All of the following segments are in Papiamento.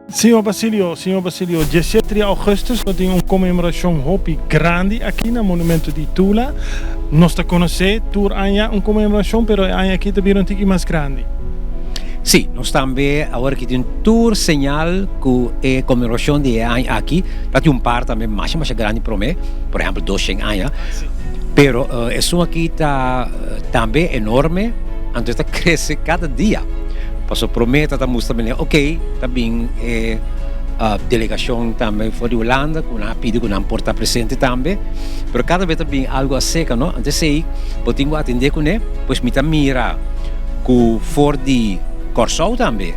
Señor Basilio, Señor Basilio, 17 di augustus nos tin un conmemoracion hopi grandi aki na Monumento di Tula. Nos ta conoce tur aña un conmemoracion, pero e aña aki ta bira un tiki mas grandi. Sí, nos tambe awor aki tin tur señal cu e conmemoracion di e aña aki ta tin un par tambe masha masha grandi prome, por ehempel 200 aña, pero esun aki ta tambe enorme, anto e ta crece cada dia. Paso prome ta ta mustra mene ok ta bin e delegacion tambe for di Hulanda cu nan a pidi cu nan por ta presente tambe, pero cada bes ta bin algo acerca no, anto esey bo tin cu atende cune, pues mi ta mira cu for di Corsou tambe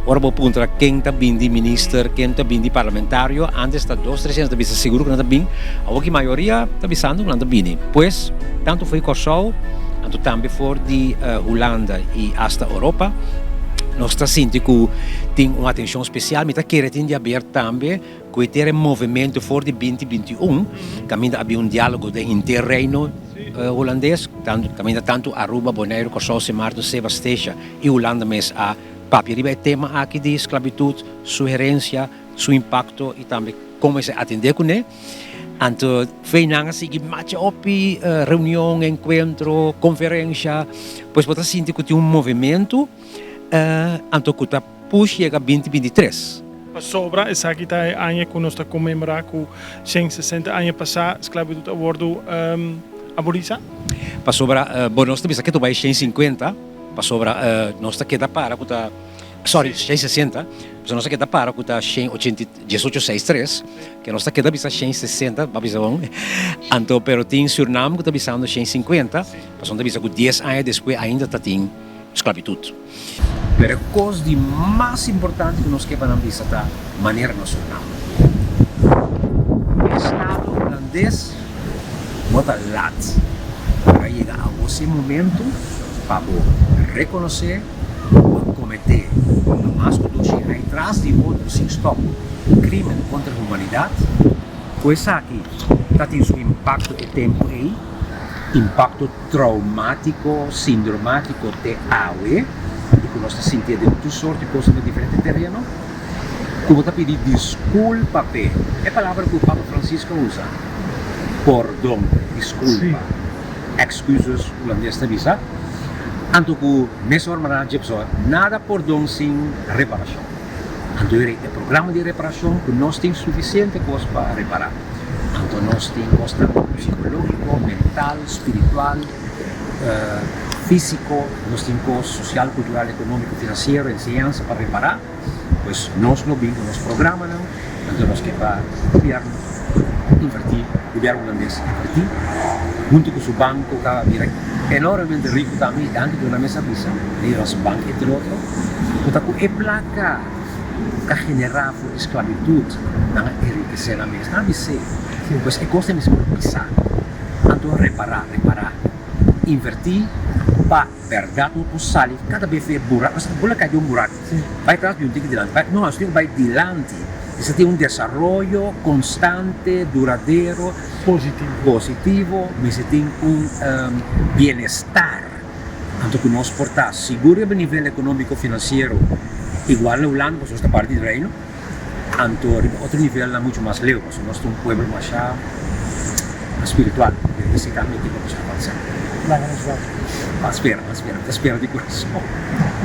ora bo puntra ken ta bin di minister, ken ta bin di parlamentario, antes ta dos tres hende ta bisa sigur cu nan ta bin, awor ki mayoria ta bisando cu nan ta bini, pues tanto for di Corsou anto tambe for di Hulanda y hasta Europa, nos ta sinti cu tin un atencion special. Mi ta kere tin di haber tambe cu e ter e movimento for di 2021, caminda a bin un dialogo den henter Reino Hulandes, caminda tanto Aruba, Boneiru, Corsou, Sint Maarten, Saba, Statia y Hulanda mes a papia riba e tema aki di sclavitud, su herencia, su impacto y tambe con mester atende cune. Anto fe nan a sigui macha hopi reunion, encuentro, conferencia, pues bo ta sinti cu tin un movimento anto cu ta push yega 2023. Pasobra esaki ta e aña cu nos ta conmemora cu 160 aña pasa sclavitud a wordo abolisa. Pasobra bo nos ta bisa ke ta bay 150, pasobra nos ta keda para cu ta, sorry, 160, pasobra nos ta keda para cu ta 1863. Ke nos ta keda bisa 160, ba bisa bon. Anto, pero tin Suriname ku ta bisando 150, pasobra ta bisa ku 10 aña despues ainda ta tin sklabitut. Pero e kos di mas importante ku nos ke pa nan bisa ta manera na Suriname. Estado Hulandes bo ta lat, pero a yega awos e momento pa bo rekonosé ku bo a kometé pa mas ku 200 aña tras di otro sin stòp. Crimen contra humanidad, cu esaki ta tin su impacto e tempo ey, impacto traumatico, sindromatico te awe, y cu nos ta sintié den tur soort di cosnan den diferente tereno, cu bo ta pidi disculpa p'e. E palabra cu Papa Francisco a usa, pordon, disculpa, excuses, hulandes ta bisa, anto cu mes ora mara dje pasobra nada pordon sin reparacion. Anto e programa di reparashon ku nos tin sufisiente kos pa repará. Anto nos tin kosnan psikológiko, mental, spiritual, físiko, nos tin kos sosial, kultural, ekonómiko, finansiero, enseñansa pa repará. Pues nos lo bin ku nos programanan, anto nos ke pa gobièrnu invertí, gobièrnu hulandes invertí huntu ku su banko ku a bira enormemente riku tambe i danki duna mes a bisa, Nederlandse Bank entre otro. Ku ta ku e plaka ku a generá for di sklabitut nan a enrikesé nan mes. Nan a bis'é, pues e kos ta mester por pisá. Anto repará, repará, invertí pa bèrdat no por sali kada bes for e burak. Pasobra bo lo kai den un burak, bai tras bin un tiki dilanti, bai, no, nos tin ku bai dilanti. Mester tin un desaroyo konstante, duradero, positivo, mester tin un bienestar. Anto ku nos por ta sigur riba nivel ekonómiko finansiero igual na Hulanda pasobra nos ta parti di Reino, anto riba otro nivelnan muchu mas leu pasobra nos ta un pueblo masha spiritual i esei tambe tin ku nos avansá. Laga nos wak. Ban spera, ban spera, mi ta spera di kurason.